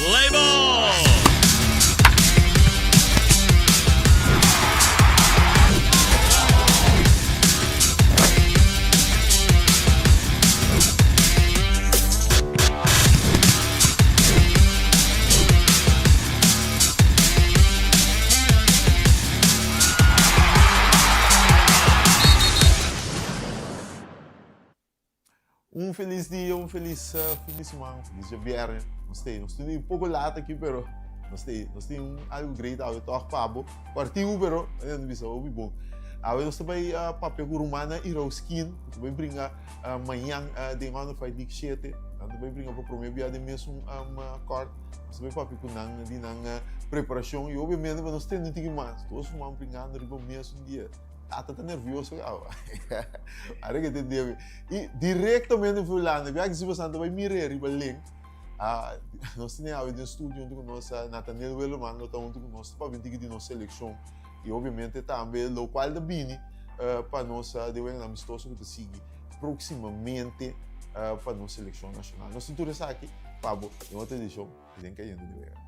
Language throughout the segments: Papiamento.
Play ball! Un felis dia, un felis fin di siman, un felis djabièrnè. Nos ta nos tin un poko lat aki pero nos ta nos tin un algu great awe tòg pa bo. Kòrtigu pero nan ta bisa hopi bon. Awe nos ta bai papia ku Romana Irausquin ku ta bai bringa mañan den Honor Fight League shete. Nan ta bai bringa pa promé bia den mesun kòrt. Nos ta bai papia ku nan di nan preparashon i obiamente pa nos tende un tiki mas. Dos ruman bringando riba mesun dia. Tata ta nervioso caba. Ahora que te debe. Y directamente fui Holanda. Bia que si bastante bai mire riba link. Ah, nos tiene awe den studio junto con nos Nathaniel Willerman lo ta junto con nos pa binti di nos selección. Y obviamente tambe lo cual ta bini uh, pa nos uh, de wega amistoso que te sigui próximamente uh, pa nos selección nacional. Nos tin tur esaki pa bo en otra edición Den Cayendo di Wega.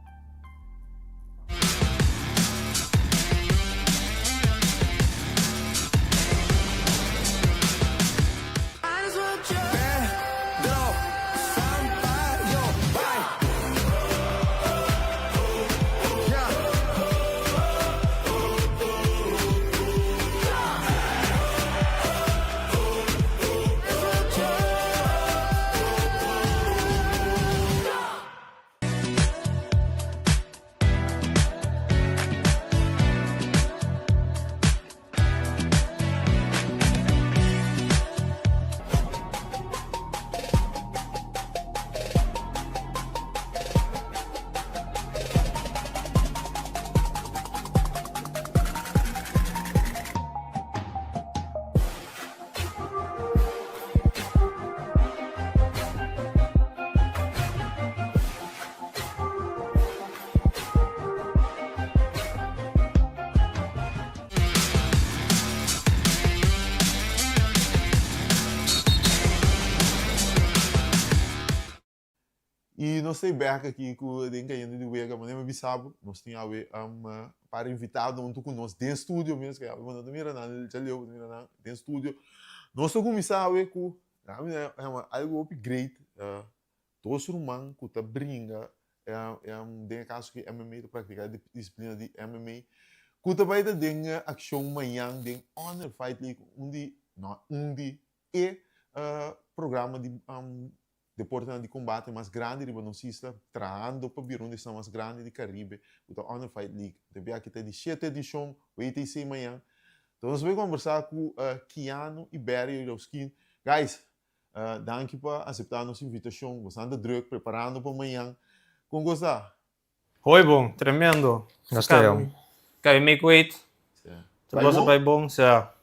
I nos ta bek aki ku den Kayendo di Wega, manera mi bisa bo, nos tin awe un par invitado huntu ku nos den studio mes, ke awe bo no ta mira nan djaleu, bo ta mira nan den studio. Nos ta kuminsá awe ku algu hopi great, dos ruman ku ta bringa, den e kaso aki MMA, ta praktiká e disiplina di MMA, ku ta bai ta den akshon mañan den Honor Fight League, un di, no un di e programa di Deportenan di kombate mas grandi riba nos isla, trahando pa bira un di esnan mas grandi di Karibe, ku ta Honor Fight League. Debí aki ta e di shete edishon, WTC mañan. Enton nos bai kombersá ku Keanu i Barry Irausquin. Guys, danki pa aseptá nos invitashon. Bosan ta drùk preparando pa mañan. Kon kos ta? Hoi bon, tremendo. Nos ta yo. Kai make weight. Tur cosa bai bon, sea.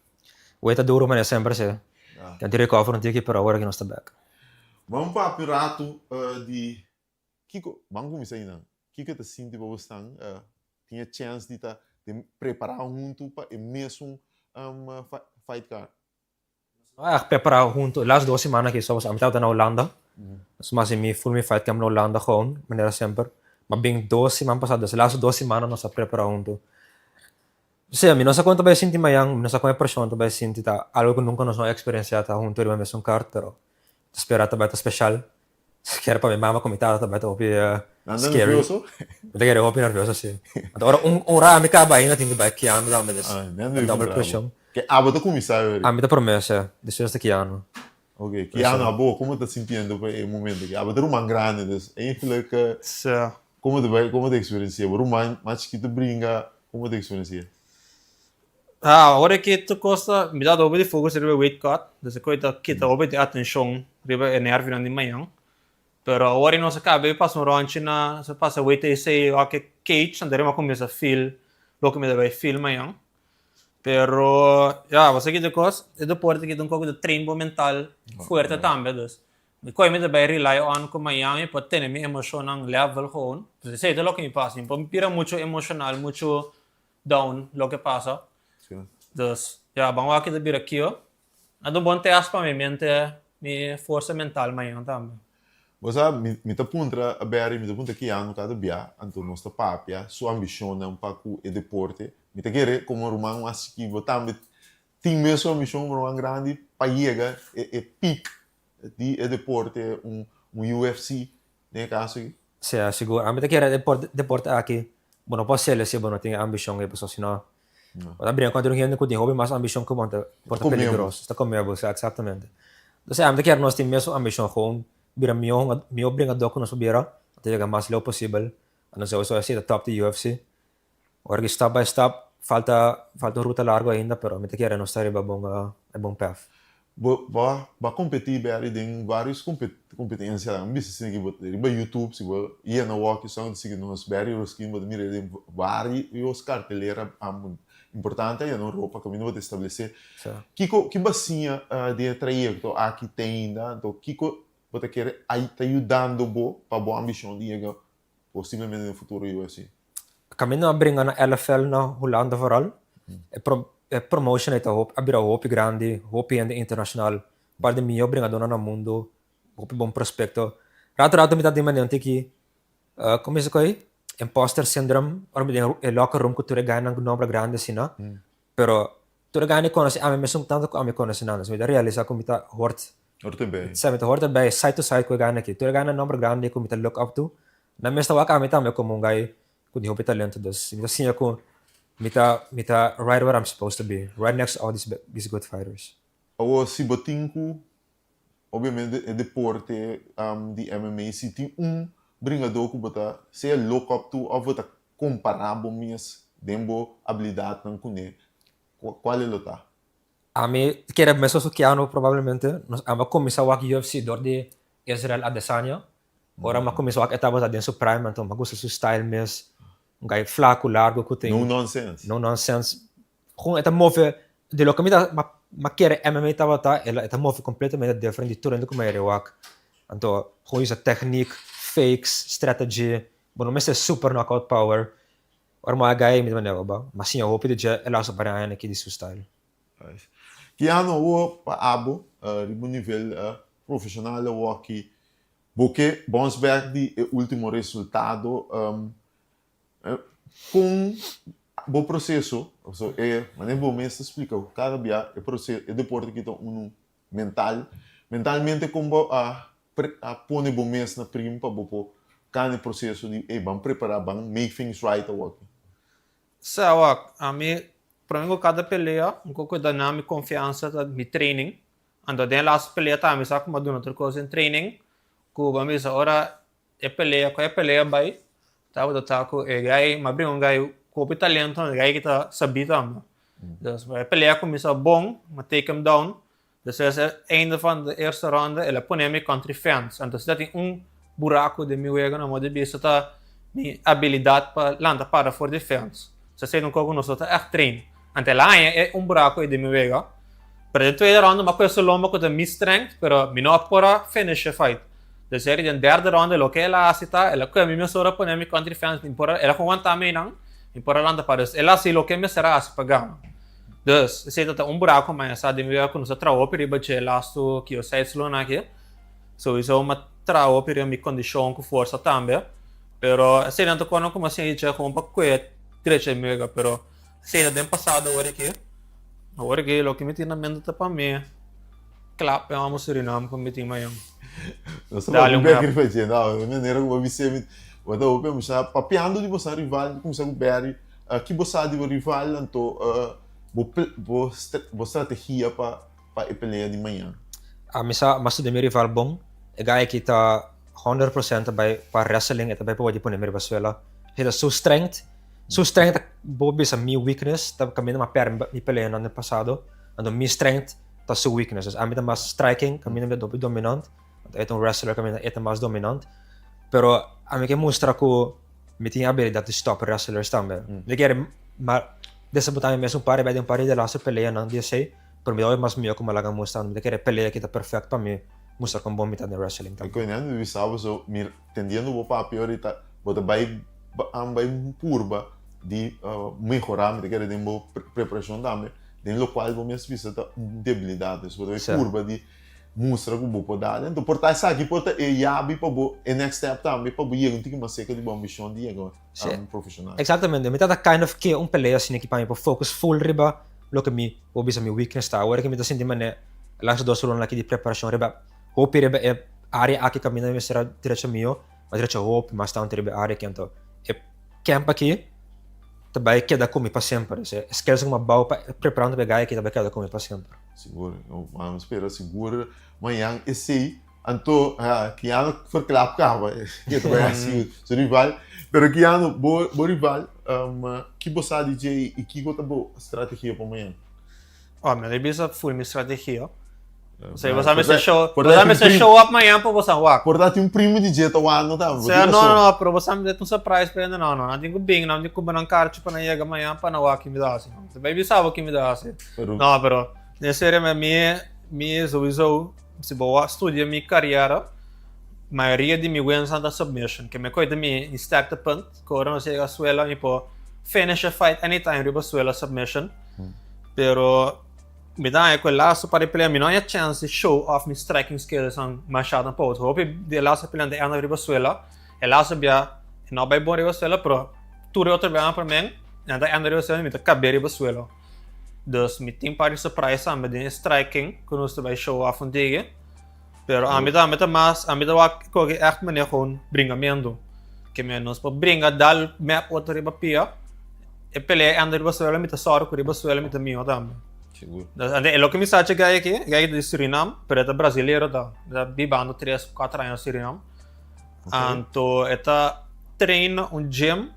Weight ta duro manera semper si. Ten tin recover un tiki pero awor aki nos ta bek. Ban papia un ratu di kiko, ban kuminsá einan, kiko ta sinti pa bo stan tin e chèns di ta den prepará huntu pa e mesun fight card? Nos a prepara hunto las dos semana aki so ami tabata na Hulanda. Nos a hasi mi full mi fight camp na Hulanda gewoon manera semper. Ma bin dos siman pasa dus las dos simana nos a prepara hunto. Sea mi no sa kon ta bai sinti mayan mi no sa kon e preshon ta bai sinti ta algo ku nunka nos no a eksperensia ta hunto riba mesun kart pero ta spera ta bai ta speshal. Sikiera pa mi mama ku mi tata ta bai ta hopi Nan ta scary. nervioso? Mi ta kere hopi nervioso si. Anto ora un ora ami kaba ainda tin ku bai Keanu tambe dus Ah, nan debe double puntra abo. preshon. Ke abo ta kuminsá yori? Ami ta promé si, despues ta Keanu. Ok, Keanu abo komo ta sintiendo pa e momento aki? Abo ta ruman grandi dus eigenlijk Si. komo ta bai komo ta eksperensia? Bo ruman mas chikito bringa komo ta eksperensia? Ah, ora ki tur kos ta, mi ta hopi di focus riba e weight cut, dus e koe ta kita hopi di atencion riba e nervionan di mañan. Pero awor nos a caba di pasa un ronchi na, nos a pasa WTC wak e cage, anto mi a cuminsa feel loke mi ta bay feel mañan. Pero, ya, bo sa ki ta kos, e deporte aki ta un kos ku ta train bo mental fuerte tambe, dus mi koe mi ta bay rely on ku mañan mi por tene mi emocionnan level gewoon, dus esei ta loke mi pasa, mi por bira mucho emocional, mucho down loke pasa. Dus ya ban wak ta bira kio. A ta un bon test pa mi mente, mi forsa mental mañan tambe. Bo sa, mi mi ta puntra a Barry, mi ta puntra Keanu kada bia, anto nos ta papia su ambishonnan pa ku e deporte. Mi ta kere komo ruman mas chikí bo tambe tin mesun ambishon komo ruman grandi pa yega e e peak di e deporte, un un UFC den e kaso aki. Sea, sigur. Ami ta kere e deporte aki, bo no por hacerlo si bo no tin e ambishon ei, pasobra si no, bo ta bringa kontra un hende ku tin hopi mas ambishon ku bo, anto por ta peligroso. Ta come bo, exactamente. Entonces ami ta kere nos tin mesun ambishon, gewoon bira mihó, mihó bringadó ku nos por bira, ta yega mas leu posibel, anto sowieso esei ta top di UFC. Ora ki stap by stap, falta falta un ruta largo ainda, pero mi ta kere nos ta riba bon e bon path. Bo bo a competi Barry den varios competencianan, mi bisa asina ki bo riba YouTube si bo yena wak esaki ta sigui nos Barry Rosquin bo ta mira den varios cartelera importante aya na Europa caminda bo ta establece. Kico ki bo a siña den e trayecto aki te ainda anto kico bo ta kere ta yudando bo pa bo ambicion di yega Posiblemente den futuro UFC. Kaminda a bringa na LFL na Hulanda vooral, e e promotion ei ta hopi a bira hopi grandi, hopi hende internashonal, par di mihó bringadónan na mundu, hopi bon prospekto. Rato rato mi ta den manera tiki, komo bisa ku ei? Imposter syndrome, ora mi den e locker room ku tur e gainan ku nomber grandi asina, pero tur e gainan konosé ami mesun tantu ku ami konosé nan, mi ta realisa ku mi ta hort Hort erbij. Sa, mi ta hort erbij, side to side ku e gainan aki. Tur e gainan nomber grandi ku mi ta look up to, nan mes ta wak ami tambe komo un gai ku tin hopi talento. Dus mi ta siña ku mi ta mi ta right where I'm supposed to be, right next to all these these good fighters. Awor si bo tin ku, obviamente e deporte di MMA, si tin un bringadó ku bo ta sea look up to òf bo ta kompará bo mes den bo abilidatnan kuné, kual e lo ta? Ami kere mesun su Keanu probablemente. Nos amba kuminsá wak UFC dor di Israel Adesanya. Ora mi a kuminsá wak e tabata den su prime anto mi a gusta su style mes. Un guy flaku, largu ku tin. No nonsense. No nonsense. Gewoon e ta move di loke mi ta mi a kere MMA tabata e ta move completamente different di tur hende ku mi a yere wak. Anto gewoon usa techniek, fakes, strategy. Bo no mester super knockout power. Ora mi a wak guy mi ta manera oba. Mi a siña hopi di dje e laatste par di aña aki di su style. Keanu awor pa abo riba un nivel profesional awor aki bo ke bounce back di e ultimo resultado kon bo proceso pasobra e manera bo mes ta splika ku kada bia e proceso e deporte aki ta unu mental mentalmente kon bo a pone bo mes na prim pa bo por kana e proceso di ey ban prepara ban make things right awor aki. Sa wak, ami Prome ku kada pelea, un kos ku ta duna mi konfiansa ta mi training. Anto den e laatste pelea tambe mi sa ku mi a duna tur kos den training ku bo a bisa ora e pelea ku e pelea bai tabata ta ku e guy mi a bringa un guy ku hopi talento e guy ki ta sabí tambe. Dus e pelea kuminsá bon, mi a take him down. Despues e einde van de eerste ronde el a pone mi kontra e fence. Anto si ta tin un buraku den mi wega na modo di bisa ta mi abilidat pa lanta para for di fence. So esei ta un kos ku nos no ta ègt train. Anto el a haña e un buraku ei den mi wega. Pero den tweede ronde mi a kohe su lomba ku ta mi strength pero mi no a por a finish e fight. Despues eri den derde ronde loke el a hasi ta el a kohe mi mesora pone mi kontra e fence mi por a el a kon wanta mi einan mi por a lanta para. Dus el a hasi loke mester a hasi pa gana. Dus, esei ta ta un buraku ma e sa den wea ku nos a traha hopi riba dje lastu ki o seis luna aki. Souiso mi a traha hopi riba mi kondishon ku forsa tambe. Pero eseinan ta kono ku mi a siña dje kon pa kue drecha e mega. Pero esei ta den pasado awor aki. Awor aki loke mi tin na mente ta pa mi klap e homo Surinam ku mi tin mañan. Nos ta papia bek riba dje. No, e manera ku bo a bis'é mi bo ta hopi a papiando di boso rival mi kuminsá ku Barry. Ki bo sa di bo rival anto bo bo strategia pa pa e pelea di mañan? Ami sa mas di mi rival bon. E guy aki ta 100% ta bai pa wrestling, e ta bai pa wadi pone mi riba suela. E ta su strength, su strength ta bo bisa mi weakness, ta kaminda mi a pèrdè mi peleanan den pasado, anto mi strength ta su weakness. Dus ami ta mas striking, kaminda mi ta hopi dominant, anto e ta un wrestler kaminda e ta mas dominant. Pero ami ke mustra ku Mi tin abilidat di stop wrestlers tambe. Mi kere ma desapunta mi mes un par di un par di de laatste peleanan di esei, pero mi ta hopi mas mihó ku mi a laga mustra. Mi ta kere pelea ki ta perfect pa mi mustra kon bon mi ta den wrestling tambe. Koe nan mi bisa bo so mi tendiendo bo papia ahorita bo ta bai bai purba di mehora mi ta kere den bo preparashon tambe den lokual bo mes bisa ta un debilidat dus bo ta bai purba di. Mustra ku bo por dal. Enton por ta esaki por ta e yabi pa bo e next step tambe pa bo yega un tiki mas serka di bo ambishon di yega un profeshonal. Exactamente. Mi ta kind of ke un pelea asina ki pa mi por focus full riba loke mi por bisa mi weakness ta. Awor ke mi ta sinti manera laatste dos ronda aki di preparacion riba hopi riba e area aki kaminda mi mester a drecha mihó, mi a drecha hopi mas tantu riba e area aki. Anto e camp aki ta bai keda ku mi pa semper. E skills ku mi a bou pa preparando pa e guy aki ta bai keda ku mi pa semper. Sigur, nos spera sigur mañan esey. Anto, Keanu verklap caba ke ta bai haci su rival. Pero Keanu, bo, bo rival, ki bo sa di dje y kiko ta bo strategia pa mañan? Oh, mi no bisa full mi strategia. Osea, bo sa mester show, bo sa mester show up mañan pa bo sa wak. Por ta tin un primo di dje ta wak tambe. Osea, no, no, no, pero bo sa ta un surprise pa hende, no, no. Nan tin ku bin, nan tin ku kumpra nan karchi pa nan yega mañan pa nan wak ki mi ta hasi. Ta bai bisa bo ki mi ta hasi. No, pero den serio mi, mi souiso, si bo wak studia mi kariera, mayoria di mi wins nan ta submission. Ke mi koe ta mi sterkte punt, ku ora nos yega suela mi por finish e fight anytime riba suela submission. Pero mi ta haña ku e laatste par di pelea mi no haña chance di show off mi striking skills nan masha tampoco. Hopi di e laatste pelea nan ta enda riba suela. E laatste bia e no bai bon riba suela pero tur e otro bianan pa mi nan ta enda riba suela mi ta kab'é riba suelo. Dus mi tin par di surprise tambe den e striking ku nos ta bai show off un tiki. Pero ami ta ami ta mas ami ta wak koke ègt manera gewoon bringamentu. Ke mi nos por bringa dal mep otro riba pia e pelea enda riba suelo mi ta sòru ku riba suelo mi ta mihó tambe. Sigur. Dus e loke mi sa dje aki, e guy aki ta di Surinam pero e ta brasilero ta. E ta bibando tres kuater aña na Surinam. Anto e ta train na un gym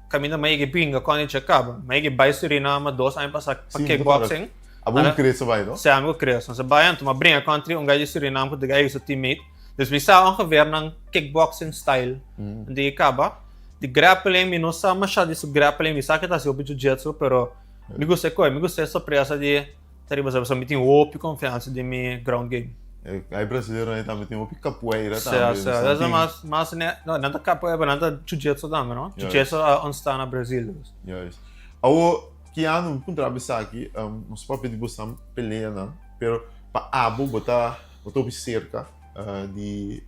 kaminda mi a yega bringa kon e dje kaba. Mi a yega bai Suriname 2 aña pasa pa kickboxing. Abo ku Chris a bai no? Si ami ku Chris. Nos a bai anto mi a bringa kontra un guy di Suriname ku ta guy su teammate. Dus mi sa ongeveer nan kickboxing style di e kaba. Di grappling mi no sa masha di su grappling mi sa ke ta hasi hopi jiu-jitsu pero mi gusta e koe mi gusta e sorpresa di Ta riba sa pasobra mi tin hopi konfiansa den mi ground game. E brasileronan ei tambe tin hopi capoeira tambe. Sa, sa. Esei mas, mas ne, no, nan ta capoeira pero nan ta jiu-jitsu tambe, no? Jiu-jitsu a ontstaan na Brazil. Juist. Awo, Keanu, mi puntra bo esaki, nos papia di bosan peleanan, pero pa abo bo ta, bo ta hopi serka di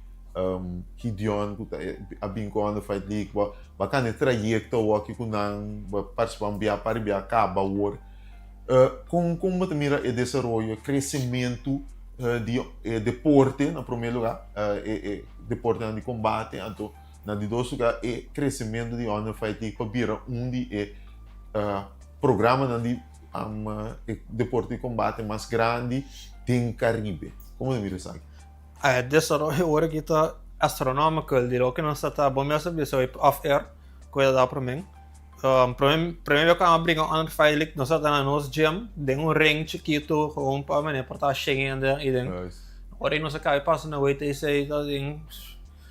Gideon ku ta a bin ku Under Fight League, bo a kanda e trayekto awoki ku nan, bo a partisipa un bia par bia kaba awor. Kon kon bo ta mira e desaroyo, e kresementu di e deporte na promé lugá, e e deportenan di kombate, anto na di dos lugá e kresementu di Honor Fight League pa bira un di e programanan di e deporte di kombate mas grandi den Karibe. Kon bo ta mira esaki? E desaroyo ora ki ta astronomical di loke nos ta ta, bo mes a bisa off air ku e ta da promé. Prome prome bia ku a bringa un fight league nos tabata na nos gym den un ring chikitu gewoon pa manera por ta shen hende i den ora nos a kaba pasa na WTC ta den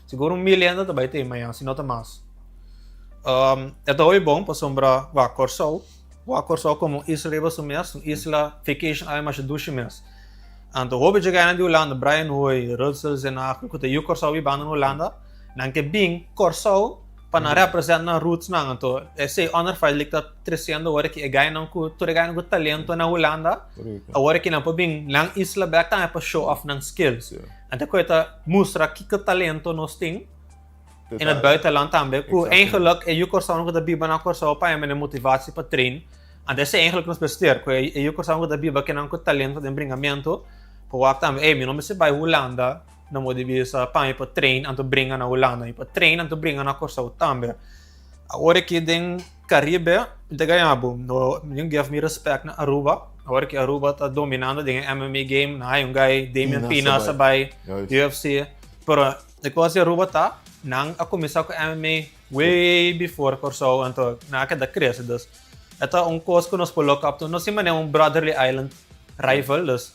sigur un mil hende ta bai te mañana si no ta mas. E ta hopi bon pasobra wak Kòrsou wak Kòrsou komo un isla riba su mes un isla vacation island masha dushi mes. Anto hopi dje gainan di Hulanda Brian Hooi, Rudsel Zenagel ku ta yu Kòrsou bibando na Hulanda nan ke bin Kòrsou pa nan represent nan roots nan anto esey Honor Fight League ta treciendo awor aki e gainan cu tur e gainan cu talento na Hulanda awor aki nan por bin nan isla bek tambe pa show off nan skills anto cu e ta mustra kico talento nos tin in het buitenland tambe cu eigenlijk e yu Corsou cu ta biba na Corsou pa hende motivatie pa train anto esey eigenlijk nos mester cu e yu Corsou cu ta biba kinan cu talento den bringamento por wak tambe ey mi no mester bay Hulanda No mo di bisa pa mi por train anto bringa na Hulanda, mi por train anto bringa na Kòrsou tambe. Awor aki den Karibe mi ta gaya bo, no mi tin give mi respect na Aruba, awor aki Aruba ta dominando den e MMA game, nan hay un guy Damian Pinas a bai UFC, pero e kos di Aruba ta nan a kuminsá ku MMA way before Kòrsou anto nan a keda krese, dus e ta un kos ku nos por look up to, nos tin manera un brotherly island rival, dus.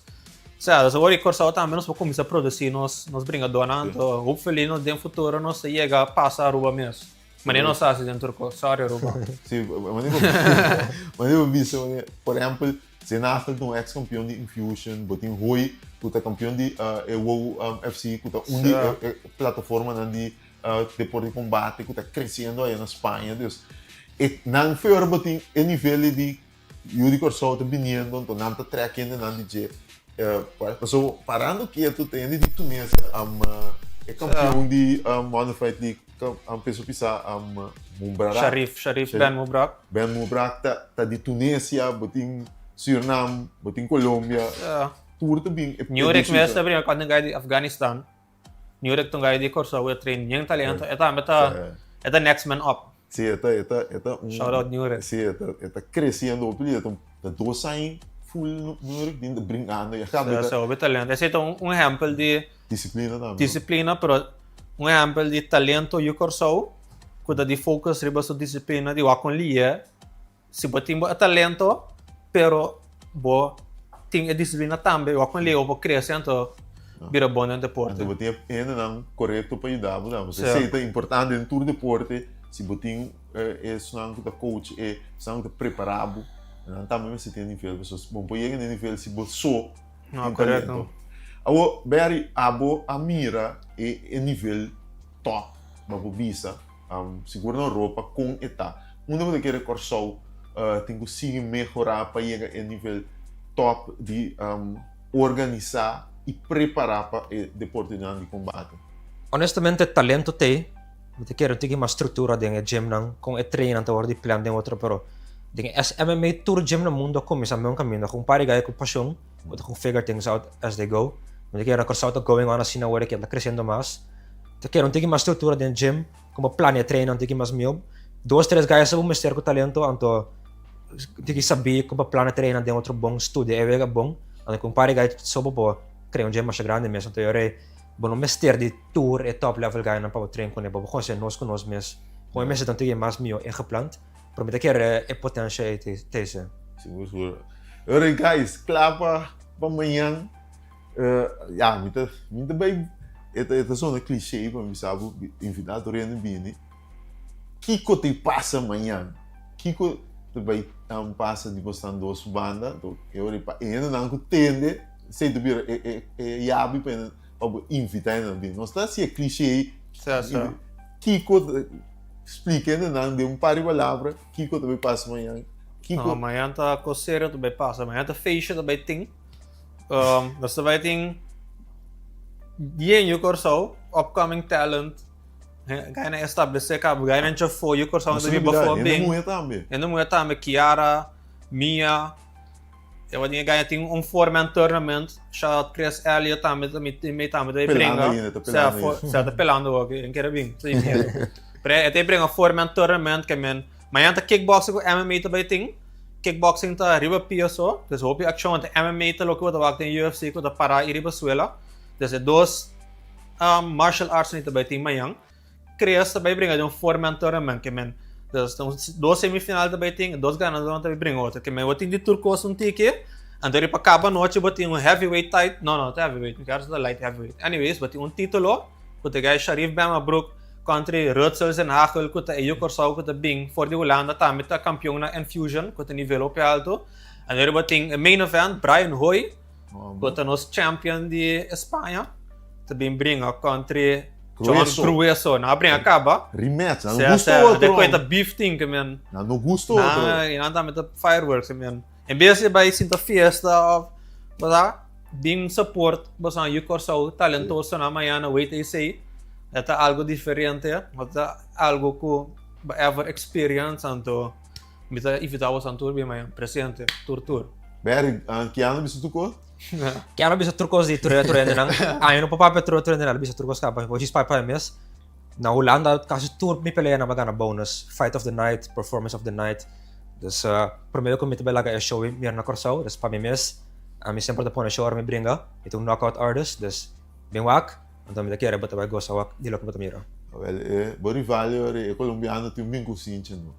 Sea, dus awor di Kòrsou tambe nos por kuminsá produsí nos nos bringadónan, anto hopefully nos den futuro nos ta yega pasa Aruba mes. Manera nos ta hasi den tur kos. Sorry Aruba. Sí, manera bo manera bo bisa manera por ehèmpel Zenagel ta un eks kampion di Infusion, bo tin Hooi ku ta kampion di e WOW FC ku ta un di e plataformanan di deporte di kombate ku ta kresiendo aya na Spaña. Dus e nan fe ora bo tin e nivel di Yu di Kòrsou ta biniendo, anto nan ta trèk hendenan di dje. Paso parando ketu ta hende di Tunisia e kampion di Modern Fight League peso pisa Mubrak. Sharif, Sharif Ben Mubrak. Ben Mubrak ta di Tunisia, bo tin Surinam, bo tin Colombia. Tur ta bin e Nurek mes ta bringa kontra guy di Afghanistan. Nurek ta un guy di Kòrsou e train yen talento. E tambe ta e ta next man up. Si e ta e ta e ta un Shout out Nurek. Si e ta e ta creciendo hopi lihe. Ta dos aña full Nurek tin ta brincando ya caba e ta. Si hopi talento. Esei ta un ehempel di. Disciplina tambe. Disciplina pero un ehempel di talento yu Kòrsou ku ta di focus riba su disciplina di wak kon lihe. Si bo tin bo e talento, pero bo tin e disiplina tambe, wak un leo bo crece anto bira bon den deporte. Anto bo tin e hendenan corecto pa yuda bo tambe. Esey ta importante den tur deporte, si bo tin esnan cu ta coach e, esnan cu ta prepara bo, nan tambe mester tin e nivel pasobra bo no por yega na e nivel si bo so tin talento. Awor Berry, abo a mira e nivel top, bo por bisa. Sigur na Europa kon e ta. Unda bo ta kere Kòrsou tin ku sigui mehorá pa yega e nivel tòp di organisá i prepará pa e deportenan di kombate? Honestamente talento t'ei, mi ta kere un tiki mas struktura den e gymnan, kon e trainnan ta wòrdu di plan den otro, pero den e MMA tur gym na mundo a kuminsá meun kaminda, ku un par di guy ku pashon ku ta kon figure things out as they go. Mi ta kere na Kòrsou ta going on asina awor aki, ta kresiendo mas. Ta kere un tiki mas struktura den gym, como planea trainen un tiki mas mihó. Dos, tres guys sa bo mester ku talento, anto tiki sabí kon pa plana trainen den otro bon, studia e wega bon. Anto ku un par di guys so bo por krea un gym masha grandi mes. Anto yo rei bo no mester di tur e top level guynan pa bo train kuné, bo por konsé nos ku nos mes. Kon e mester ta un tiki mas mihó ingepland, pero mi ta kere e potensha ei ta esei. Sigur, sigur. Yo rei guys, kla pa mañan. Ya, mi ta, mi ta bai, e ta, e ta sona cliché pa mi bisa bo, invitá tur hende bini. Kiko ta pasa mañan? Kiko ta bai pasa di bosnan dos banda? Anto e ora pa e hendenan ku tende, esei ta bira e, e, e yabi pa hende, pa bo invitá hendenan bini. Nos ta hasi e cliché. Sa, sa. Kiko ta, splika hendenan den un par di palabra kiko ta bai pasa mañan. Kiko. No, mañan ta kos serio ta bai pasa. Mañan ta feestje ta bai tin. Nos ta bai tin yen yu Kòrsou, upcoming talent, gana establesé kaba, gana djafó yu Kòrsou ta bin bafó bin. Hende muhé tambe. Hende muhé tambe, Kiara, Mia, e tabata tin gana tin un four man tournament, shout out Chris Elliot tambe ta mi teammate tambe ta bai bringa. Pelando ainda, ta pelando ainda. Sa ta pelando awor, e kere bin. Pero e ta bringa four man tournament ke men, mañana ta kickboxing ku MMA ta bai tin. Kickboxing ta riba pia so, dus hopi accion. Te MMA ta loke bo ta wak den UFC ku ta para i riba suela. Dus e dos martial arts ni ta bai tin mañan. Chris ta bai bringa den un four man tournament ke men. Dus dos semifinal ta bai tin, dos ganadornan ta bai bringa otro. Ke men bo tin di tur kos un tiki, anto riba kaba nochi bo tin un heavyweight title, no no ta heavyweight, mi kere ta light heavyweight. Anyways, bo tin un titulo ku ta guy Sharif Bemabroek Country Rutsels en Hagel ku ta e yu Kòrsou ku ta bin for di Hulanda tambe ta kampion na Enfusion ku ta nivel hopi altu. Anto riba tin e main event Brian Hooi ku ta nos champion di España ta bin bringa country John Grueso. Nan a bringa kaba. Rematch. Nan no gusta otro. Despues ta beef tin ke men. Nan no gusta otro. Nan tambe ta fireworks ke men. En bes di bai sinta fiesta of bo sa bin support boso yu Kòrsou talentosonan mañana WTC e ta algo diferente no ta algo ku bo ever experience anto mi ta invita boso tur bin mañana presente tur tur. Berry, Keanu bisa tur kos? Keanu bisa tur kos di tur tur hendenan. Ami no por papia tur tur hendenan, el bisa tur kos kaba. Bo djis papia pa mi mes. Na Hulanda kasi tur mi peleanan a gana bonus, fight of the night, performance of the night. Dus prome ku mi ta bai laga e show mira na Kòrsou, dus pa mi mes ami semper ta pone show ora mi bringa, mi ta un knockout artist, dus bin wak, anto mi ta kere bo ta bai gosa wak di loke bo ta mira. Awel e bo rival e ora e colombiano tin un bin ku sinchi no.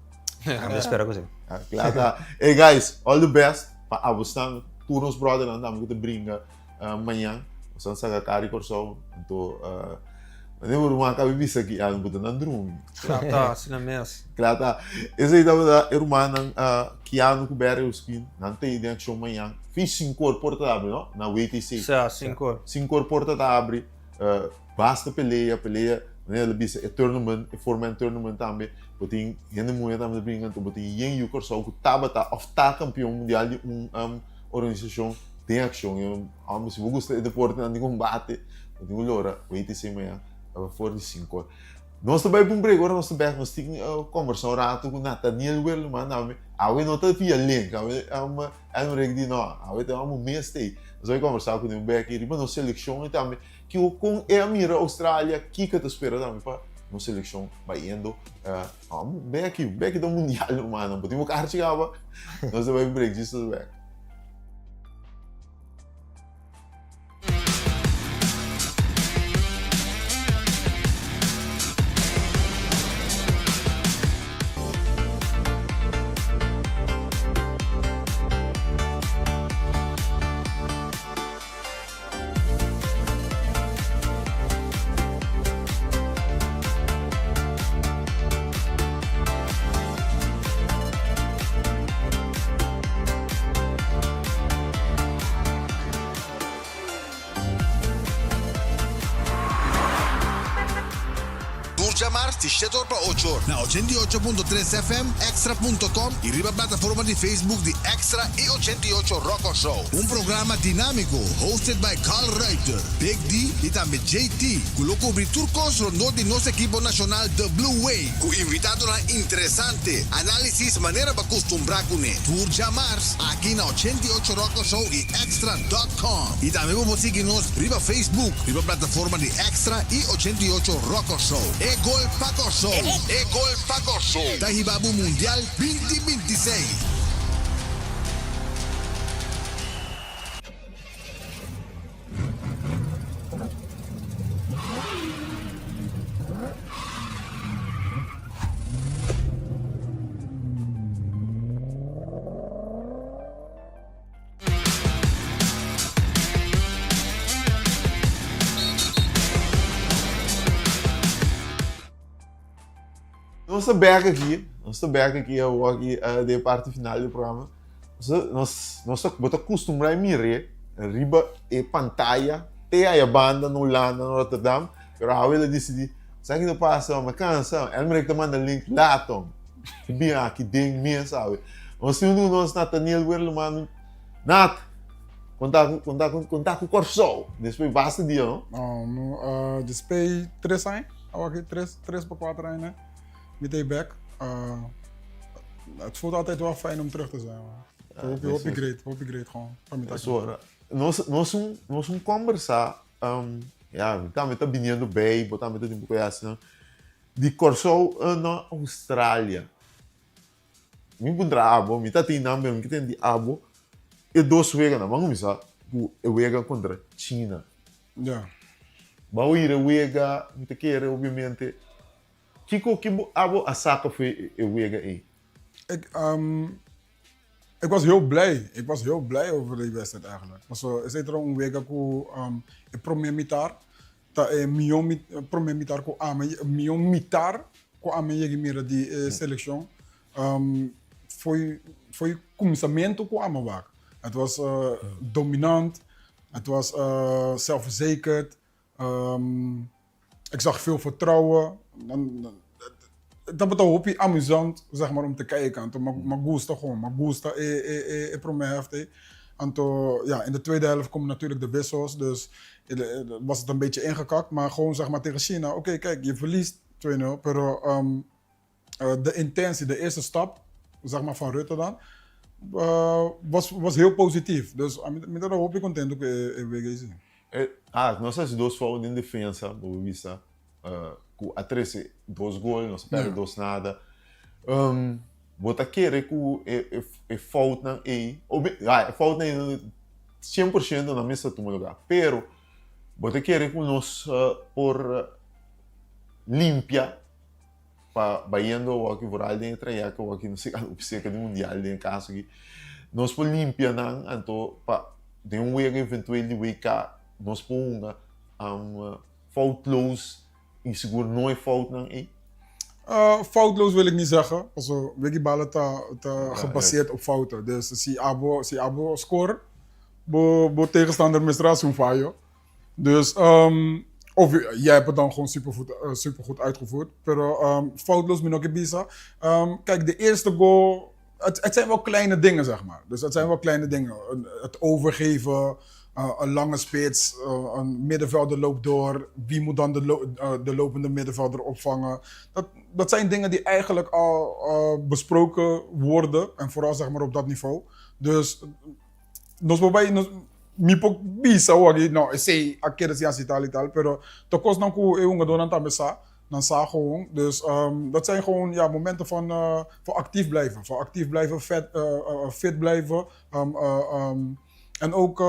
Ami ta spera ku si. Kla ta. Hey guys, all the best pa abosnan tur nos brothernan tambe ku ta bringa. Mañan nos a saca cara di Corsou anto mane bo ruman acaba di bisa ki algo ta nan drumi. Kla ta, asina mes. Kla ta. Esei tabata e rumannan Keanu ku Barry Ospin nan ta den accion mañan fin sinkor porta ta abri no na WTC. Sa, sinkor. Sinkor porta ta abri basta pelea pelea manera el a bisa e tournament e four man tournament tambe bo tin hende muhe tambe ta bringa anto bo tin yen yu Corsou ku tabata of ta kampion mundial di un organisacion. Den akshon e hòmber si bo gusta e deportenan di kombate bo tin ku lora WTC mañan ta for di sinku or. Nos ta bai pa un break ora nos ta bek nos tin kombersá un ratu ku Nathaniel Werleman awe awe no ta via link awe Elmerich di no awe ta un mes ta ei nos bai kombersá ku nan bek riba nos selekshon i tambe kiko kon e a mira Australia kiko e ta spera tambe pa nos selekshon bayendo bek bek ta mundial humano bo tin bo karchi kaba nos ta bai pa un break djis nos bek. Tur djamars di shete or pa ocho or na 88.3 FM, Extra punto com y riba plataforma di Facebook di Extra y 88 Rock Show. Un programa dinámico hosted by Carl Ruiter, Big D y tambe JT cu lo cubri tur cos rondó di nos ekipo nacional The Blue Wave cu invitadonan interesante, análisis manera bo a custumbrá cune. Tur djamars aki na 88 Rock Show y Extra dot com y tambe bo por sigui nos riba Facebook riba plataforma di Extra y 88 Rock Show. E gol pa Kòrsou! E gol pa Kòrsou! Ta hiba bo Mundial 2026! Nos ta bek aki, nos ta bek aki awor aki eh, den parti final di programa. Nos, nos, nos ta, bo ta kustumbrá e mir'é riba e pantaya te aya banda na Hulanda, na Rotterdam, pero awe el a disidí, sa ki ta pasa, mi a kansa, Elmerich ta manda link later. Bin aki den mes awe. Nos tin un nos Nathaniel Werleman. Nat, konta ku konta ku konta ku Kòrsou. Despues basta dia, no? No, no, uh, despues tres aña, awaki tres, tres pa cuatro aña, né? Mi ta back. Uh, het voelt altijd wel fijn om terug te zijn, man. Ja, hopi, hopi great, hopi great gewoon. Pa mi ta Eso, nos, nos un, nos un conversa, um, ja, mi tambe ta biniendo bij, bo tambe ta tin poco asina. Di Kòrsou na Australia. Mi puntra abo, mi ta tin nan pero mi ke tende di abo e dos weganan. Ban kuminsá ku e wega kontra China. Ya. Ban oir e wega, mi ta kere obiamente. Kiko ki bo abo a saka for e wega ei? Ik, ik was heel blij. Ik was heel blij over die wedstrijd eigenlijk. Paso esei ta un wega ku e prome mitar Ta e mihó promé mitar ku ami, mihó mitar ku ami a yega mira di e selekshon. Foi foi kuminsamentu ku ami a wak. Het was dominant, het was zelfverzekerd, ik zag veel vertrouwen. Tabata hopi amuzant zeg maar om te kijken. Anto m'a gusta gewoon, m'a gusta e e e prome helft ei. Anto ja, in de tweede helft komen natuurlijk de wissels, dus was het een beetje ingekakt. Maar gewoon zeg maar tegen China, oké kijk, je verliest 2-0, pero de intentie, de eerste stap zeg maar van Rutte dan, was was heel positief. Dus mi ta hopi contento cu e WGC. Ah, nos a haci dos fout den defensa, bo por bisa. Ku a trese dos gol, nos a pèrdè dos nada. Bo ta kere ku e foutnan ei, e foutnan ei 100% nan mester tuma lugá, pero bo ta kere ku nos por limpia pa bayendo awor aki vooral den e trayekto awor aki nos a seka di mundial den e kaso aki, nos por limpia nan anto pa den un wega eventueel di WK nos por hunga. Foutloos y sigur no e foutnan ey? Foutloos wil ik niet zeggen, paso wiki bala ta ta gebaseerd op fouten. Dus si abo si abo score, bo bo tegenstander mester haci un fayo. Dus of jij hebt het dan gewoon super goed super goed uitgevoerd. Pero foutloos mi no ke bisa. Kijk de eerste goal. het, het zijn wel kleine dingen, zeg maar. Dus het zijn wel kleine dingen. Het overgeven, een lange spits, een middenvelder loopt door. Wie moet dan de lopende middenvelder opvangen? Dat zijn dingen die eigenlijk al besproken worden. En vooral zeg maar op dat niveau. Dus nos por bai nos mi por bisa awor no esei a keda si hasi tal y tal pero ta kosnan ku e hungadónan tambe sa nan sa gewoon dus dat zijn gewoon ja momenten van van actief blijven van actief blijven vet fit blijven en ook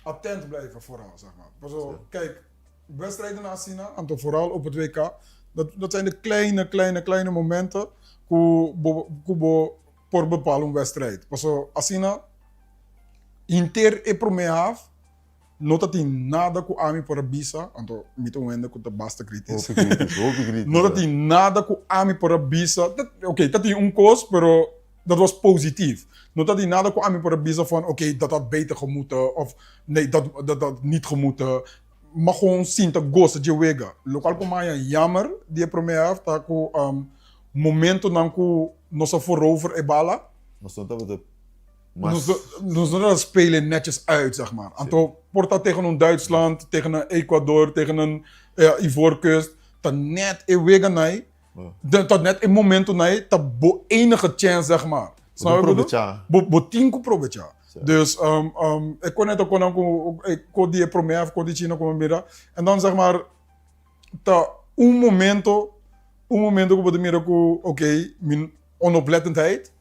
attent blijven vooral zeg maar paso kijk wedstrijden asina anto vooral op het WK dat dat zijn de kleine kleine kleine momenten ku bo ku bo por bepala un wedstrijd. Paso asina henter e prome half no ta tin nada cu ami por a bisa, anto mi ta un hende cu ta basta kritisch. Hopi kritisch, hopi kritisch. No ta tin nada cu ami por a bisa, ok, ta tin un cos, pero dat was positief. No ta tin nada cu ami por a bisa van ok, dat had beter gemoeten of nee, dat dat had niet gemoeten. Ma gewoon sinta gosa dje wega. Locual cu maya jammer di e prome half ta cu Momentonan ku nos a voorover e bala. Nos no tabata mas. Nos no tabata spelen netjes uit, zeg maar. Anto por ta tegen un Duitsland, tegen een Ecuador, tegen een Ivoorkust, ta net e wega nai, ta net e momento nai, ta bo enige chance, zeg maar. Bo tin probecha. Bo tin ku probecha. Dus e kon net a konan ku e ko di e prome hef, ko di China ku mi mira. En dan zeg maar ta un momento, un momento ku bo ta mira ku oké, mi onoplettendheid,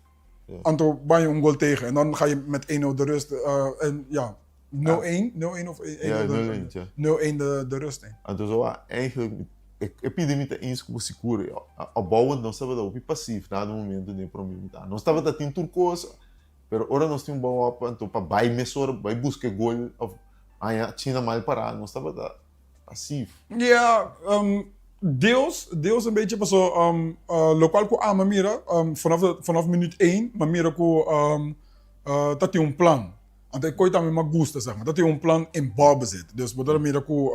anto baña un gol tegen. En dan ga je met 1-0 de rust, en ja, 0-1, 0-1 of 1-0 Ja, de 0-1, ja. 0-1 de rust in. Anto zo a eigenlijk, e pidi mi ta eens ku bo sigur, opbouwend nos tabata hopi pasief na de momento den prome mitad. Nos tabata tin tur kos, pero ora nos tin un bouw op, anto pa bai mesora, bai buska e gol of haña China mal pará, nos tabata Pasief. Ja, deels, deels een beetje paso locual cu ami a mira vanaf vanaf minuut één mi a mira cu ta tin un plan. Anto e coy tambe mi a gusta zeg maar, ta tin un plan in balbezit. Dus bo ta mira cu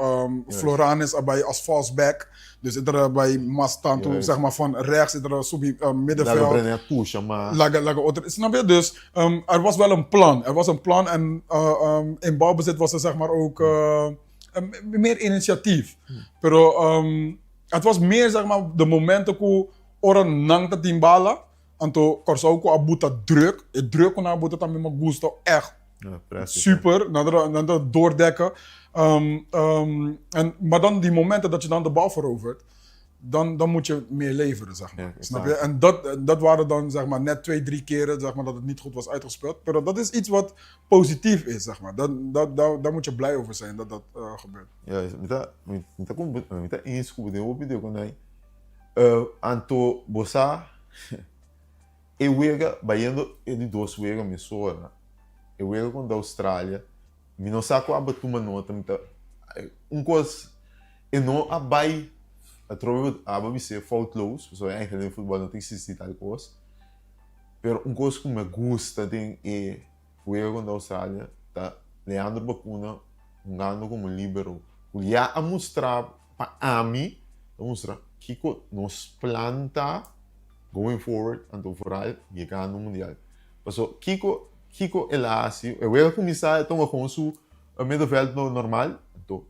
Floranus a bay als false back, dus e ta bay mas tanto zeg maar van rechts e ta subi middenveld. Laga Brené pusha mas. Laga laga otro, snap je? Dus er was wel een plan, er was een plan en in balbezit was er zeg maar ook meer initiatief. Pero het was meer zeg maar de momenten ku ora nan ta tin bala, anto Kòrsou ku a buta druk, e druk ku nan a buta tambe mi a gusta echt super, nan ta nan ta doordekken. En, maar dan die momenten dat je dan de bal verovert, dan, dan moet je meer leveren, zeg maar. Ja, Snap je? En dat, dat waren dan zeg maar net twee, drie keren zeg maar, dat het niet goed was uitgespeeld. Maar dat is iets wat positief is, zeg maar. Dat, dat, daar, daar moet je blij over zijn dat dat gebeurt. Ja, mi ta, mi ta, mi ta eens ku bo den hopi di ku nai. Anto bo sa e wega bayendo e di dos wega mesora. E wega kontra Australia, mi no sa ku aba tuma nota, mi ta un kos E no a bai atrobe bo aba bis'é foutloos, pasobra eigenlijk den futbol no ta existi tal kos. Pero un kos ku me gusta den e wega kontra Australia ta Leandro Bacuna hungando komo libero, ku ya a mustra pa ami, ta mustra kiko nos plan ta going forward anto vooral yegando mundial. Pasobra kiko kiko el a hasi, e wega a kuminsá e tonga kon su middenveld normal, anto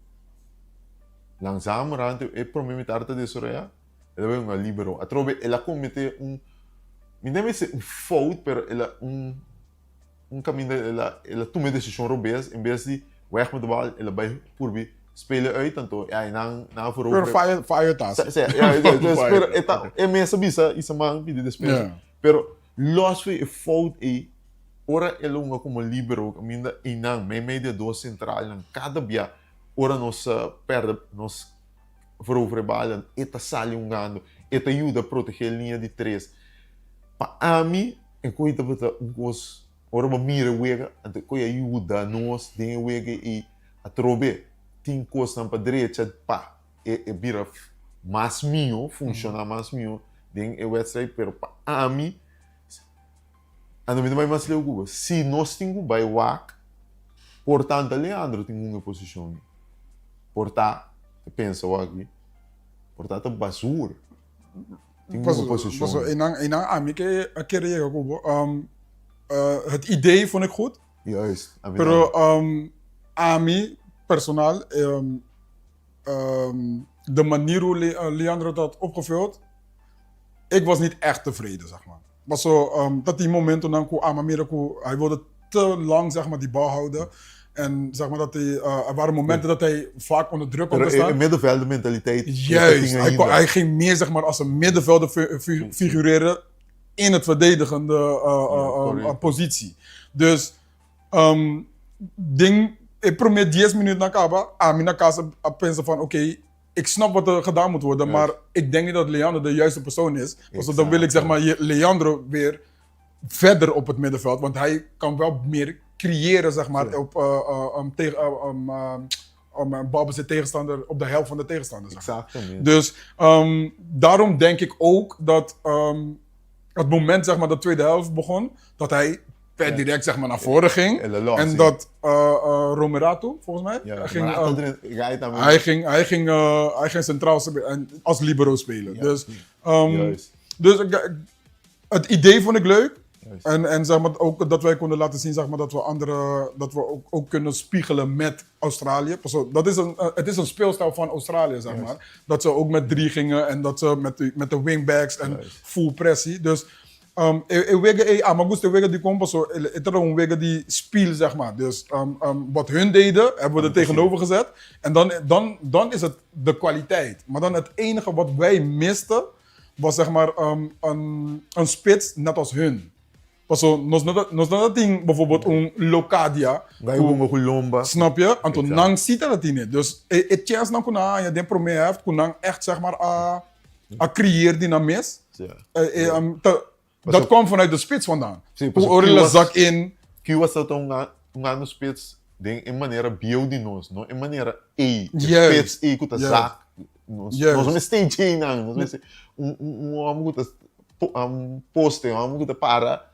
Langzamerhand e prome mitar ta desorea, el a bai hunga libero. Atrobe el a comete un, mi ta mester un fout, pero el a un un caminda el a el a tuma e decision robes, en bes di weg met de bal, el a bai purbi spelen uit, anto ya nan nan a verovere. Pero fire fire ta Si, si, ya, dus, pero e ta e mes a bisa isa man pidi despensa. Pero los fu e fout ei, ora el a hunga como libero caminda einan meimei di e dos centralnan cada bia Ora nos perde nos verovere bal, e ta sali hungando, e ta yuda protegé liña di tres. Pa ami, e koe tabata un kos, ora bo mira e wega, anto e koe a yuda nos den e wega i atrobe tin kosnan pa drecha pa e bira mas mihó, funshoná mas mihó den e wedstrijd, pero pa ami, Anto mi ta bai mas leu ku bo. Si nos tin ku bai wak, por tanta Leandro tin un e posishon ei. Por ta, ta pensa wak aki, por ta ta basur. Tin un posishon. Paso, einan, einan ami ke a kere yega ku bo. Um, uh, het idee vond ik goed. Juist. Ami Pero um, ami personal, um, um, de manier hoe Le eh, Leandro dat had opgevuld, ik was niet echt tevreden, zeg maar. Maar zo, um, dat die momenten dan ku ama mira ku hij wilde te lang zeg maar die bal houden. En zeg maar dat hij, uh, er waren momenten dat hij vaak onder druk kwam Pero te staan. e middenvelder mentaliteit. Juist, hij, hij ging meer zeg maar als een middenvelder figureren in het verdedigende uh, uh, positie. Dus um, ding, ik probeer 10 minuten na kaba, ami na casa a pensa van oké, okay, ik snap wat er gedaan moet worden, maar ik denk niet dat Leandro de juiste persoon is. Dus dan wil ik zeg maar Leandro weer verder op het middenveld, want hij kan wel meer creëren zeg maar op uh, um, tegen um, um, um, balbezit tegenstander op de helft van de tegenstander. Zeg maar. Exact. Dus um, daarom denk ik ook dat um, het moment zeg maar, dat de tweede helft begon, dat hij per direct zeg maar, naar voren ging. En dat uh, uh, Romerato, volgens mij, Ja, ging, maar uh, hij hij, ging, hij, ging, uh, hij ging centraal en als libero spelen. Ja. Dus, um, Juist. dus ik, het idee vond ik leuk. Juist. En, en zeg maar, ook dat wij konden laten zien zeg maar, dat we, andere, dat we ook, ook kunnen spiegelen met Australië. Pas op, dat is een, het is een speelstijl van Australië, zeg maar. Dat ze ook met drie gingen en dat ze met de, met de wingbacks en full pressie. Dus um, e, e wega, e, ah, maar gusto wega die komt zo, het is een wega die speel, zeg maar. Dus um, um, wat hun deden, hebben we er tegenover gezet. En dan, dan, dan is het de kwaliteit. Maar dan het enige wat wij misten, was zeg maar um, een, een spits net als hun. Paso, nos no nos no tin bijvoorbeeld un Locadia. Gai bungo ku lomba. Snap je? Anto Exact. nang ziet dat niet. Dus e, e chance nang kuna ja den prome helft kunang echt zeg maar a a creëer die na mis. Ja. Eh, eh, um, te, dat kwam vanuit de spits vandaan. Sim, paso Hoe Orilla was- zak in. Ki was dat un un ano spits den em maneira bio de nós, não em maneira e Juist. spits e kuta Juist. zak. Nós Juist. nós me stay nang, nós me um um um homem kuta um poste, um homem kuta para,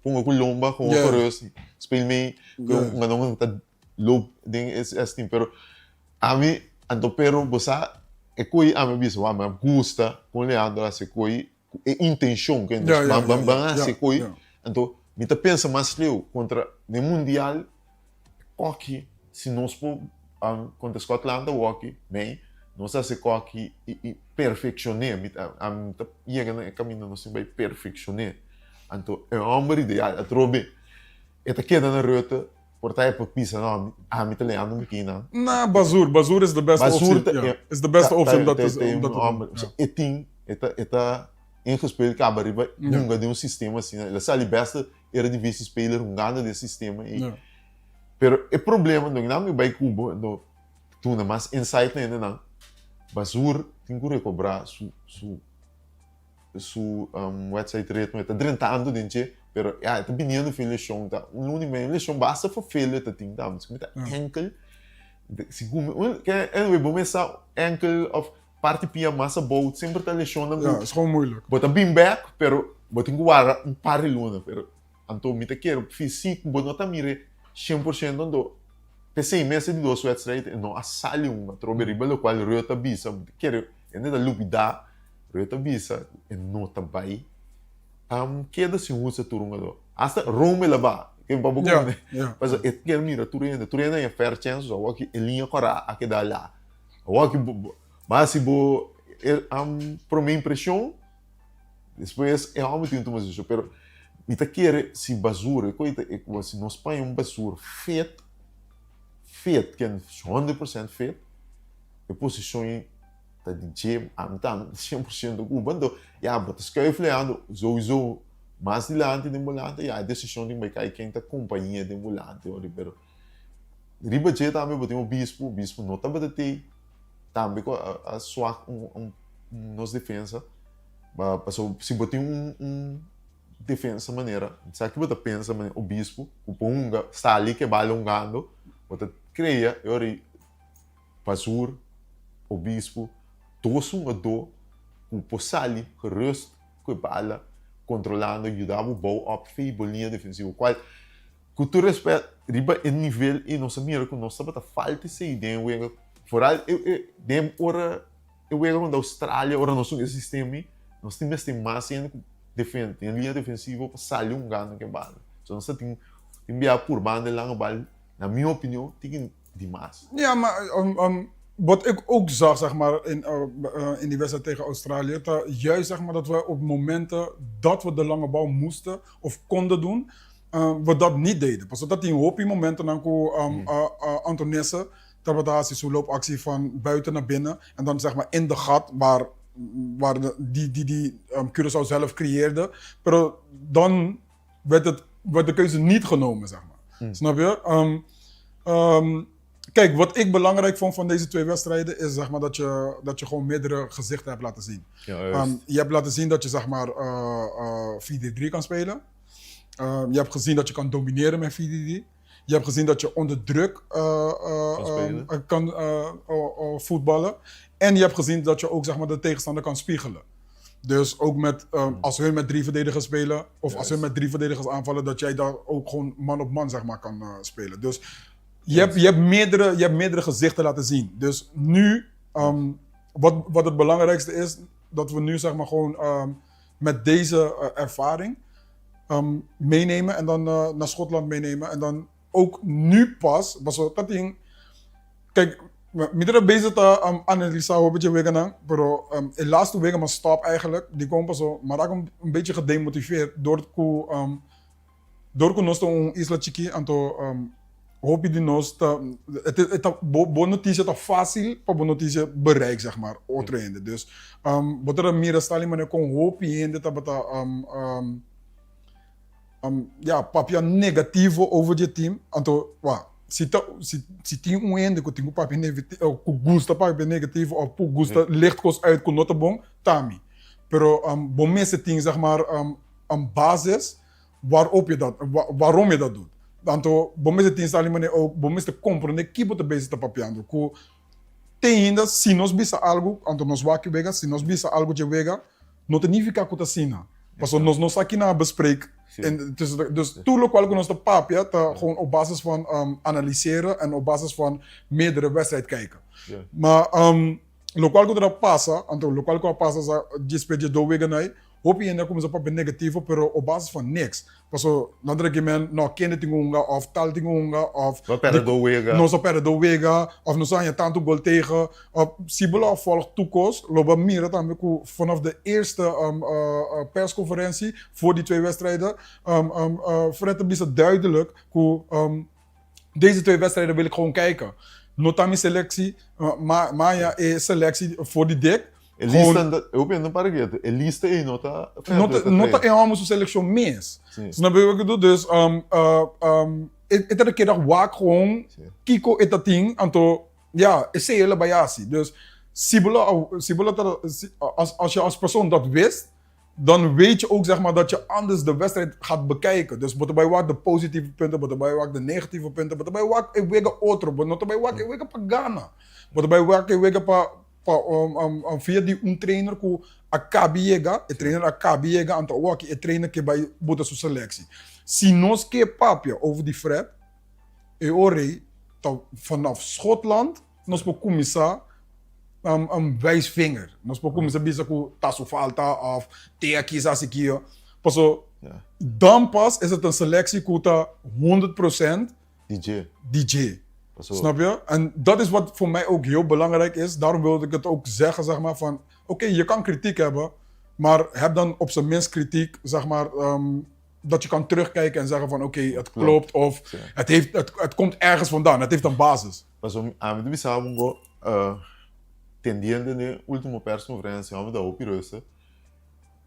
ponga ku lomba com Juist. gerust, speel mee, Juist. um ano kuta loop ding is is team pero a mi anto pero bosa e coi a mi bisa wa me gusta com Leandro se coi e intenção que Ja, ja, bam ja, bam bam ja, se coi ja. Então, mi ta pensa mas leu contra no Mundial, hockey, se nós pô, um, contra Scotland, hockey, bem, nós hace hockey e, e perfeccionar, mi ta, um, ta chega no caminho nós vai perfeccionar. Então, é um homem ideal, a trobe, e ta queda na ruta, portar é para pisa, não, ah, mi ta leando mi kina. Na, Bazoer. Bazoer is de beste Bazoer optie. ta- Ja, ja. is de beste optie om dat te te, om dat te doen. Ja. E tem, eta, eta ingespeeld kaba riba, nunca de um sistema assim, né? Ele sabe beste Eredivisie speler jogando desse sistema e Ja. Pero e problema não não me vai cubo no tu na mas insight ainda não. Basur tem que recobrar su su su um, website ritmo está drentando dentro pero ja, está viniendo fin lesión tá um único lesión basta for failure tá tem tá mas tá enkel se gume que anyway bom essa enkel of parte pia massa bout sempre tá lesión Ja, is gewoon moeilijk. Bota bem back, pero bota em guarda um par de luna, pero anto mi te quero físico, bo não tá mire 100% ando pensei imensa de duas wedstrijd e não assali uma trobe riba lo qual Ruta bisa, mi te quero e da lupida Ruta bisa e não tá vai. Um queda se usa turunga do. Hasta Rome lá va, que babu Ja, come. ja. Mas eu quero mira turena, turena é fair chance, só que em linha cora a que dá lá. O que mas se bo um, por minha impressão Después é algo muito mais isso, pero me ta quer se basura, coisa, é como se nós põe um basura fit, fit, que é 100% fit, e posição tá de gym, am tá 100% Cuba, então, ja, bota schuifelen, sowieso, mais dilante de ambulante, ja, a decisão de vai quem tá companhia de ambulante, ori, pero riba je também botei o bispo, o bispo não tá batendo, também com a, a sua um, um, um, nos defesa, Ba, passou, se botei um, um defensa maneira, sabe que bota pensa maneira, o bispo, o ponga, está ali que vai alongando, bota creia, eu ri, pasur, o bispo, todos um do, o possali, gerust, que bala, controlando, ajudava o bom op, feio, bolinha defensiva, qual, com todo respeito, riba em nível, e nossa mira, com nossa bota falta essa ideia, eu, foral, eu, eu, dem ora, eu era da Austrália, ora nosso sistema, Nos tin mester mas hende ku defende, den liña defensivo pa sali un gana ku e bal. So nos ta tin tin bia purba anda e langa bal, na mi opinion, tin ki di mas. Ja, maar wat ik ook zag, zeg maar, in, in die wedstrijd tegen Australië, ta juist, zeg maar, dat we op momenten dat we de lange bal moesten of konden doen, we dat niet deden. Pasobra ta tin hopi momentonan ku Antonisse tabata hasi su loopactie van buiten naar binnen en dan zeg maar in de gat waar, waar de, die, die, die Curaçao zelf creëerde. Pero dan werd, het, werd de keuze niet genomen, zeg maar. Snap je? Kijk, wat ik belangrijk vond van deze twee wedstrijden is zeg maar, dat je gewoon meerdere gezichten hebt laten zien. Je hebt laten zien dat je zeg maar 4-3 kan spelen. Je hebt gezien dat je kan domineren met 4-3. Je hebt gezien dat je onder druk Kan spelen. Kan voetballen. En je hebt gezien dat je ook zeg maar, de tegenstander kan spiegelen. Dus ook met, als hun met drie verdedigers spelen, of als hun met drie verdedigers aanvallen, dat jij daar ook gewoon man op man zeg maar, kan spelen. Dus je hebt meerdere gezichten laten zien. Dus nu, wat het belangrijkste is, dat we nu zeg maar gewoon met deze ervaring meenemen en dan naar Schotland meenemen. En dan ook nu pas, was dat ding. Kijk, mi ta bezig ta analisa een beetje wega, pero de laatste wega m'a stop eigenlijk, die komt pas zo, maar ik een beetje gedemotiveerd door ku nos ta un isla chiki, anto hopi di nos ta het ta bo noticia ta fácil pa bo noticia bereik zeg maar otro hende. Dus bo ta mira Stalin manera kon hopi hende tabata ja, papia negativo over di team. Anto, wa, si tin un hende ku tin ku papia negativo, ku gusta papia negativo of ku gusta licht kos uit ku no ta bon, ta mi. Pero bo mester tin zeg maar een basis waarop je dat, waarom je dat doet. Anto, bo mester tin Stalin manera ook, bo mester comprende ki bo ta bezig ta papiando. Ku te ainda, si nos bisa algo, anto nos wak wega, si nos bisa algo dje wega, no ta nifica ku ta asina. Paso nos no sa kina bespreek. En dus tur lokual ku nos ta papia ta gewoon op basis van analiseren en op basis van meerdere wedstrijd kijken. Maar lokual ku ta pasa, anto lokual ku a pasa sa despues dje dos wega nai, hopi hende a kuminsá papia negativo pero op basis van niks. Paso nan ta men no kende tin hunga of tal tin hunga of No perde do wega. Nos a perde do wega of nos a haña tantu gol tegen. Of si bo lo a volg tur kos, lo bo a mira tambe ku vanaf de eerste persconferentie voor die twee wedstrijden, Fred a bisa duidelijk ku deze twee wedstrijden wil ik gewoon kijken. No ta mi selectie, ma ya e selectie voor die dik. E lista, eu penso para quieto. E lista ei no ta No ta, no ta e homo su seleccion mes. Snap je wat ik bedoel? Dus e ta keda wak gewoon kiko e ta tin, anto ja, esei el a bai hasi. Dus si bo lo, si bo lo ta, als je als persoon dat wist, dan weet je ook zeg maar, dat je anders de wedstrijd gaat bekijken. Dus bo ta bai wak de positieve punten, bo ta bai wak de negatieve punten, bo ta bai wak e wega otro, bo no ta bai wak e wega pa gana. Bo ta bai wak e wega pa via di un trainer ku a kabi yega, e trainer a kabi yega, anto awor e trainer ke bai bota su selectie. Si nos ke papia over di Fred, e ora ta vanaf Schotland nos por kuminsá un wijsvinger. Nos por kuminsá bisa ku ta su falta of te aki sa hasi kio. Paso dan pas is het een selectie ku ta 100% DJ. DJ. Snap je? En dat is wat voor mij ook heel belangrijk is. Daarom wilde ik het ook zeggen, zeg maar, van... Oké, je kan kritiek hebben, maar heb dan op zijn minst kritiek, zeg maar, dat je kan terugkijken en zeggen van oké, het klopt of het komt ergens vandaan, het heeft een basis. Paso ami ta bisa bo tendiendo n'e ultimo persconferencia ami ta hopi rustig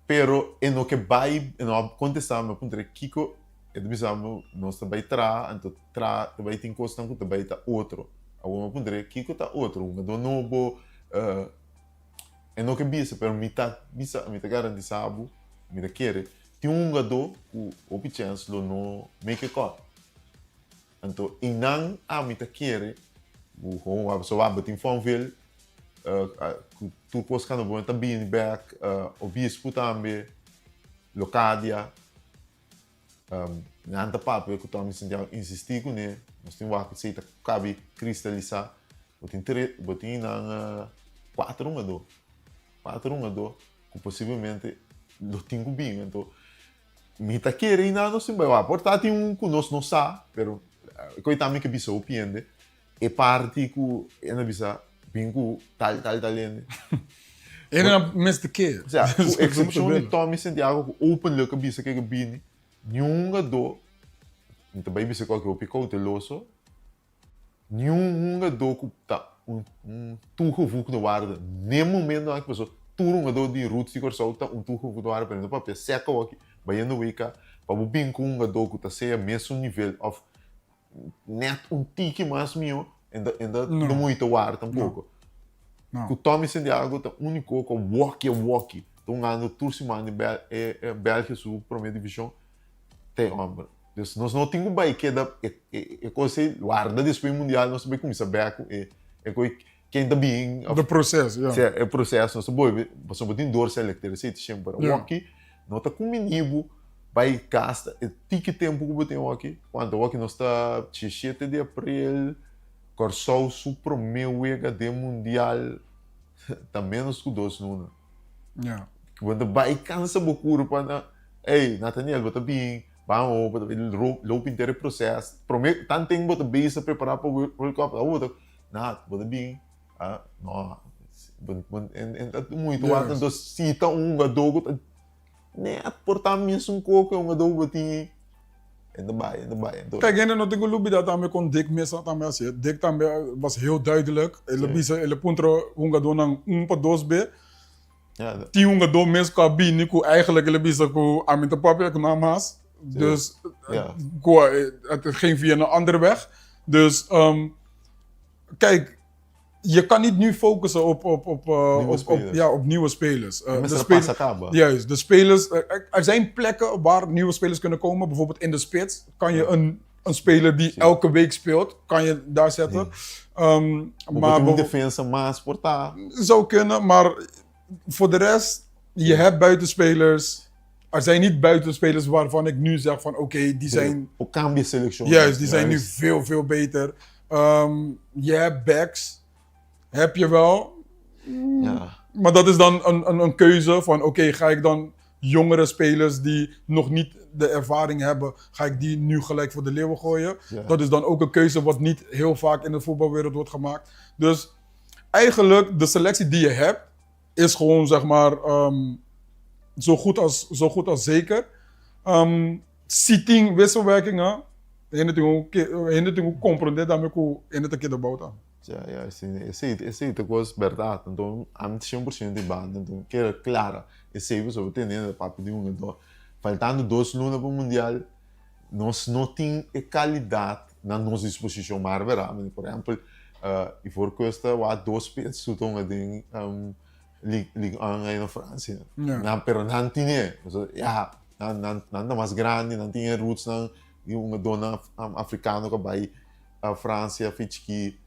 pero e no ke bai e no a contesta mi a puntra kiko e ta bisa mi nos ta bai traha anto traha ta bai tin cosnan cu ta bai ta otro awor mi a puntra kiko ta otro hungador nobo e no ke bisa pero mi ta bisa mi ta garantisa bo mi ta kere tin un hungador cu hopi chance lo no make e cut. Anto einan ami ta kere ku gewoon wak so wak bo tin Fonville ku tur kos kando bo ta bini bek Obispo tambe Locadia nan ta papia ku Tommy Santiago insisti kuné nos tin wak esei ta kabi kristalisa bo tin bo tin einan kuater hungadó kuater hungadó. ku posiblemente lo tin ku bin. Anto mi ta kere i nan nos tin bai wak. Por ta tin un ku nos no sa, pero koe tambe ke bisa hopi hende e parti ku e na bisa bin ku tal tal tal hende. Hende nan mester ke. Osea, ku eksepshon di Tommy Santiago ku openlijk a bisa ke ke bini, niun hungadó, mi ta bai bisa ku hopi kouteloso, Niun hungadó ku ta un toegevoegde waarde n'e momentonan aki pasobra tur hungadó di roots di Kòrsou ta un toegevoegde waarde pero no papia sèk awor bayendo WK pa bo bin ku un hungadó ku ta sea mesun nivel òf nèt un tiki mas mihó e ta no moita waarde tampoko. Ku Tommy Santiago ta úniko ku a wòki a wòki ta hungando tur siman den Bèlgia su promé divishon ta e hòmber. Dus nos no tin ku bai keda e e kos ei warda despues di mundial nos ta bai kuminsá bek ku e e kos ken ta bin De proces, ja. Sí, e proces nos ta bolbe pasobra bo tin doorselecteer esei ta shemper. Ja. Awor ki no ta kumbiní bo bai gasta e tiki tempu ku bo tin awor ki kuantu awor ki nos ta diesshete di aprel Kòrsou su promé wega den mundial ta ménos ku dos luna. Ja. Bo ta bai kansa bo kurpa na ey Nathaniel bo ta bin Ban opa ta loop henter e proces. Prome tanten bo ta bezig prepara pa World Cup awor bo ta na bo ta bin ah no en ta muito wak Yes. enton si ta un hungador ku ta net por ta mesun kos ku e hungador ku bo tin en ta bai en ta bai enton. Kijk hende no tin ku lubida tambe kon Dick mes a tambe hasié. Dick tambe was heel duidelijk. El a bisa el a puntra hungadornan un pa dos be. Tin hungadó mes ku a bini ku eigenlijk el a bisa ku ami ta papia ku nan mas. Dus ku het ging via een andere weg. Dus kijk, je kan niet nu focussen op, op, op, op, op, ja, op nieuwe spelers. De spelers juist, de spelers. Er zijn plekken waar nieuwe spelers kunnen komen. Bijvoorbeeld in de spits kan je een, een speler die elke week speelt, kan je daar zetten. Maar een defensa mas por ta. Zou kunnen, maar voor de rest, je hebt buitenspelers. Er zijn niet buitenspelers waarvan ik nu zeg van oké, die zijn... O cambia selectie. Juist, die zijn nu veel, veel beter. Je hebt backs, heb je wel. Ja. Maar dat is dan een, een, een keuze van oké, ga ik dan jongere spelers die nog niet de ervaring hebben, ga ik die nu gelijk voor de leeuwen gooien? Ja. Dat is dan ook een keuze wat niet heel vaak in de voetbalwereld wordt gemaakt. Dus eigenlijk de selectie die je hebt, is gewoon zeg maar zo, goed als, zo goed als zeker. Si tin wisselwerkingen, hende tin ku hende tin ku komprondé tambe ku hende ta keda bou tambe. Ja, ja, esei, esei, esei ta kos bèrdat. Anto, ami ta 100% di banda. Anto, keda klara esei pasobra bo tende hende ta papia di un. Anto, faltando dos luna pa mundial, nos no tin e kalidat na nos disposishon mar bèrdat. Por ehèmpel, Ivoorkust ta wak dos spits su ta hunga den Ligue 1 ei na Fransia. Nan, pero nan tin e. Pasobra, ya, nan, nan, nan ta mas grandi, nan tin e rootsnan di hungadónan afrikano ku a bai Fransia fi chikí.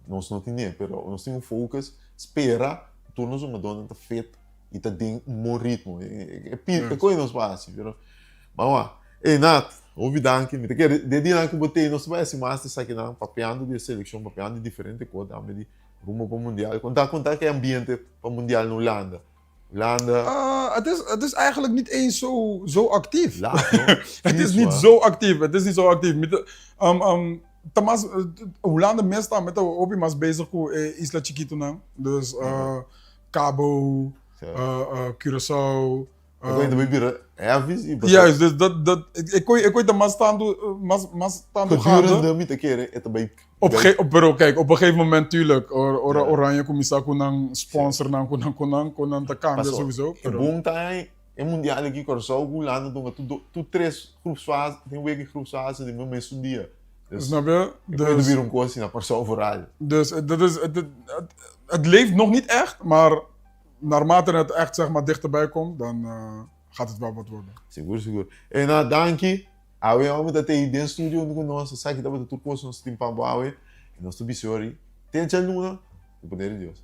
Nos no tin e, pero nos tin un focus, spera tur nos hungadónan ta fit i ta den un bon ritmo. E kos nos por hasi, pero ban wak. Ey Nat, hopi danki. Mi ta kere den dianan ku bo tei nos ta bai hasi mas di esakinan, papiando di e selekshon, papiando di diferente kos tambe di rumbo pa mundial. Konta konta ke ambiente pa mundial na Hulanda. Hulanda. Het is, het is eigenlijk niet eens zo, zo actief. Laat, no? Het is niet zo actief. Het is niet zo actief. Mi ta, ta mas, Hulanda mes tambe ta hopi mas bezig ku e isla chikitonan. Dus Cabo, Curaçao. E koe ta bai bira heavy si. Juist, dus dat, dat, e koe, e koe ta mas tantu, mas, mas tantu gaande. Gedurende mi ta kere e ta bai. Op ge, pero kijk, op een gegeven moment tuurlijk, ora Oranje kuminsá ku nan sponsornan, ku nan, ku nan, ku nan ta kambia sowieso. E bon ta e mundial aki Kòrsou ku Hulanda dunga tur, tur tres groepsfase, den wega groepsfase den mesun dia. Dus, Snap je? E koe ta bira un kos asina Kòrsou vooral. Dus dat is, het, het, het leeft nog niet echt, maar naarmate het echt zeg maar dichterbij komt, dan gaat het wel wat worden. Sigur, sigur. E na, danki. Awe homber ta tei den studio hunto ku nos. Esaki tabata tur kos nos tin pa bo awe. I nos ta bisa ori te djaluna, ku poder di Dios.